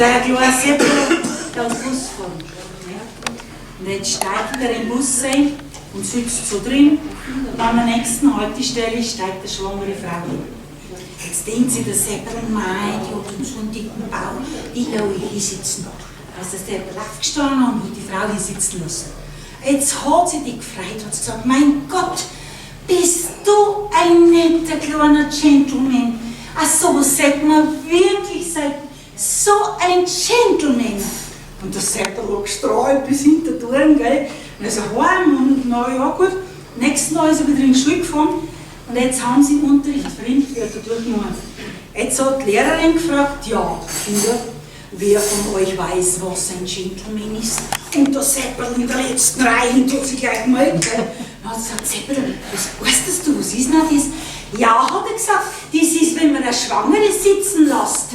Der kleine Seppel, der hat Bus fahren. Ja. Und jetzt steigt er im Bus ein und sitzt so drin. Und an der nächsten Haltestelle steigt eine schwangere Frau ein. Jetzt denkt sich der Seppel, mei, die hat so einen dicken Bauch, die lass ich hier sitzen. Da ist der Seppel aufgestanden und hat die Frau hier sitzen lassen. Jetzt hat sie die gefreut, hat sie gesagt, mein Gott, bist du ein netter kleiner Gentleman. Ach, sowas sagt man wirklich selten. So ein Gentleman. Und der Seppel hat gestrahlt bis hinter die Ohren, gell. Und er ist heim und na ja, gut. Nächsten Tag ist er wieder in die Schule gefahren und jetzt haben sie im Unterricht Fremdwörter durchgenommen. Jetzt hat die Lehrerin gefragt, ja, Kinder, wer von euch weiß, was ein Gentleman ist? Und der Seppel in der letzten Reihe hat sich gleich gemeldet. Gell? Dann hat sie gesagt, Seppel, was weißt das du, was ist denn das? Ja, hat er gesagt, das ist, wenn man eine Schwangere sitzen lässt.